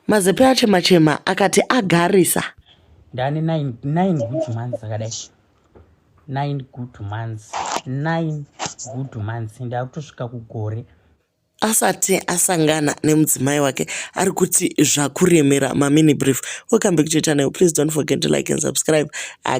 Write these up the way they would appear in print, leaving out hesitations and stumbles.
Mazepe achema-chema akati agarisa. Ndane 9 good months akadai, 9 good months, 9 good months, ndakutosvika kugore. Asati asangana nemudzimai wake, ari kuti zvakuremera mamini brief. Welcome back to your channel. Please don't forget to like and subscribe.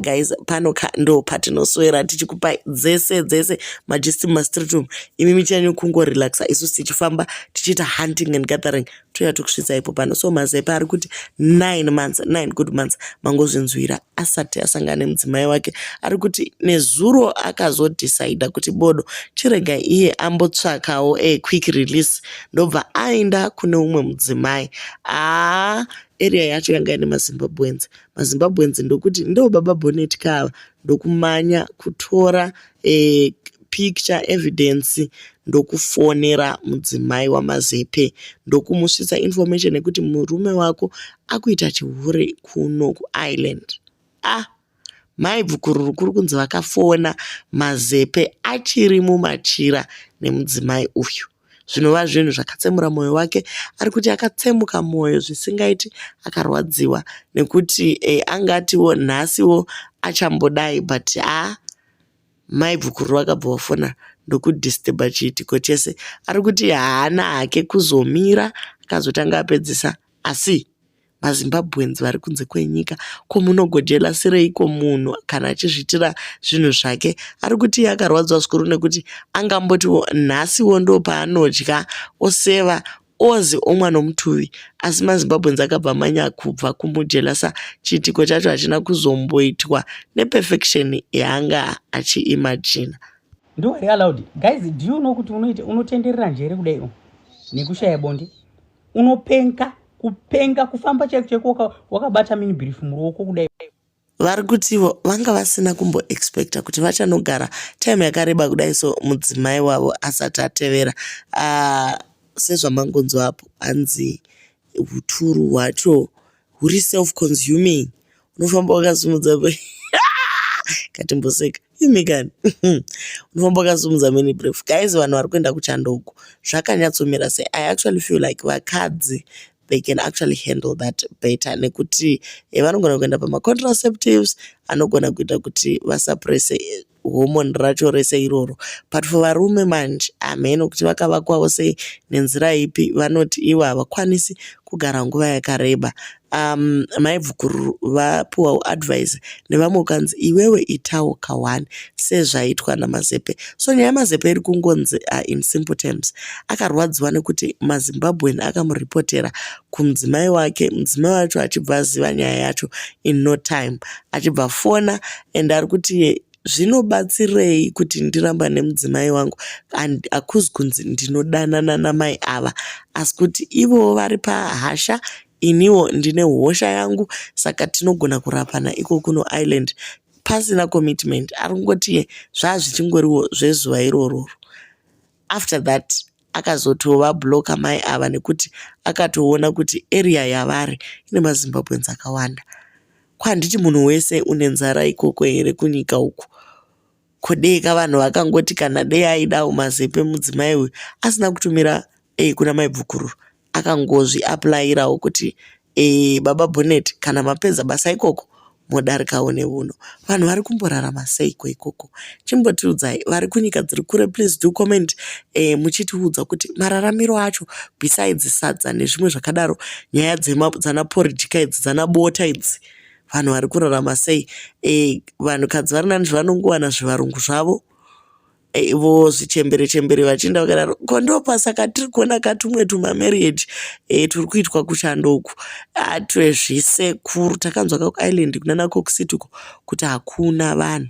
Guys, pano ka ndo patinoswera tichikupai dzese dzese magist mumastreet umu. Imi michanyu kungorelaxa, isusu tichifamba tichiita hunting and gathering, toya tokusvitsa ipo pano. So Mazepe ari kuti 9 months, 9 good months, mangozvinzwira, asati asangana nemudzimai wake. Ari kuti nezuro akazodhisaidha kuti bodo, chirega iye ambotsvakawo a quick release, ndobva aenda kune umwe mudzimai. Aa, area yacho yanga ine maZimbabweans. MaZimbabweans ndokuti ndo baba Bonet kava, ndokumanya kutora picture evidence, ndokufonera mudzimai waMazepe, ndokumusvitsa information yekuti murume wako akuita chihure kuno kuIreland. Ah, mai Bvukururu kuri kunzi vakafona Mazepe achiri mumachira nemudzimai uyu, zvinova zvinhu zvakatsemura mwoyo wake. Ari kuti akatsemuka mwoyo zvisingaiti, akarwadziwa nekuti angatiwo nhasiwo achambodai, but haa, mai Bvukururu vakabva vafona ndokudhistebha chiitiko chese. Ari kuti haana hake kuzomira, akazotanga apedzisa. Asi maZimbabweans vari kunze kwenyika, ko munogojelasireiko munhu kana achizviitira zvinhu zvake? Ari kuti iye akarwadziwa zvikuru nekuti angambotiwo nhasiwo ndo paanodya oseva ozi omwa nomutuvi, asi maZimbabweans akabva manya kubva kumujelasa. Chiitiko chacho hachina kuzomboitwa neperfection yaanga achiimajina. Ndo vari allowed. Guys, do you know kuti unoita unotenderera njere kudai nekushaya bonde? Unopenga, kupenga, kufamba chaiko chaiko wakabata mini brief muruoko kudai. Vari kutivo vanga vasina kumboexpecta kuti vachanogara time yakareba kudai so mudzimai wavo asati atevera. Sezvamangonzwa apo, hanzi uturu hwacho huri self consuming, unofamba wakasimudza, katimboseka imi kani, unofamba wakasimudza mini brief. Guys, vanhu vari kuenda kuchando uku zvakanyatsomira sei? I actually feel like vakadzi, they can actually handle that better nekuti vanogona kuenda pamacontraceptives anogona kuita kuti vasuppresse hormone racho rese iroro. But for varume manje, hameno kuti vakavakwawo sei, nenzira ipi, vanoti ivo havakwanisi kugara nguva yakareba. Mai Bvukururu vapiwawo advice nevamwe, ukanzi iwewe itawo ka1 sezvaitwa naMazepe. So nyaya yamazepe iri kungonzi, in simple terms, akarwadziwa nekuti maZimbabwean akamuripotera kumudzimai wake, mudzimai wacho achibva aziva nyaya yacho in no time, achibva fona, and ari kuti zvinobatsirei kuti ndiramba nemudzimai wangu? Hakuzi kunzi ndinodanana namai ava, asi kuti ivowo vari pahasha, iniwo ndine hosha yangu, saka tinogona kurapana iko kuno Ireland pasina commitment. Ari kungoti zvazvichingoriwo zvezuva irororo. After that akazotovabloka mai ava nekuti akatoona kuti area yavari ine maZimbabweans akawanda. Kwanditi munhu wese une nzara ikoko here kunyika uku? Kodeka vanhu vakangoti kana dei aidawo Mazepe mudzimai uyu asina kutumira kuna mai Bvukururu, akangozviapplyirawo kuti baba Bonet, kana mapedza basa ikoko modarikawo neuno. Vanhu vari kumborarama seiko ikoko? Chimbotiudzai vari kunyika dziri kure. Please do comment muchitiudza kuti mararamiro acho, besides sadza nezvimwe zvakadaro, nyaya dzana porridge idzi, dzana bota idzi, vanhu vari kurarama sei? Vanhukadzi vari nani zvavanongowana zvivarungu zvavo, vozvichembere chembere vachienda vakadaro. Ko ndopasaka tiri kuona katumwe tumamarriage turi kuitwa kuchando uku twezvisekuru. Takanzwa kuIreland kunana Cork City uko kuti hakuna vanhu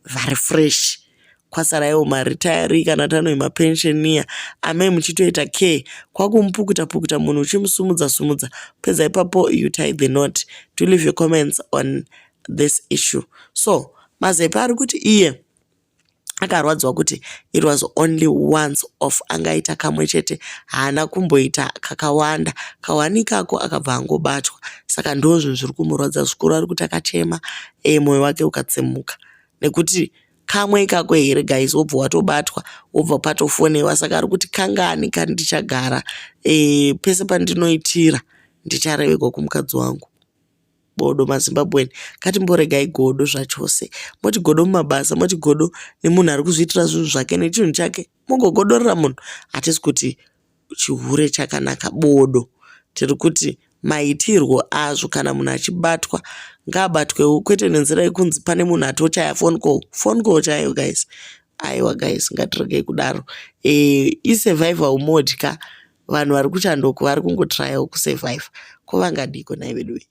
vari fresh, kwasara iwo maretiree kana tanoi mapensioner amai muchitoita care, kwakumupukuta pukuta munhu uchimusumudza sumudza, pedza ipapo you tie the knot. To leave your comments on this issue. So Mazepe ari kuti iye akarwadziwa kuti it was only once off, angaita kamwe chete, haana kumboita kakawanda. Kawani ikako akabva angobatwa, saka ndo zvinhu zviri kumurwadza zvikuru. Ari kuti akachema, mwoyo wake ukatsemuka nekuti kamwe ikako here guys, wobva watobatwa, wobva patofonewa. Saka ari kuti kangani kandichagara pese pandinoitira. Ndicharevegwa kumukadzi wangu. Bodo maZimbabwean ngatimboregai godo zvachose. Moti godo mumabasa, moti godo nemunhu ari kuzviitira zvinhu zvake nechinhu chake. Mogogodorera munhu. Hatisi kuti chihure chakanaka bodo. Tiri kuti maitirwo azvo kana munhu achibatwa ngaabatwewo kwete nenzira yekunzi pane munhu atochaya phone call. Phone call chaiyo guys. Aiwa guys ngatiregei kudaro. E, isurvival mode ka. Vanhu vari kuchandoko vari kungotryawo kusurvive. Ko vangadiko nhai veduwe.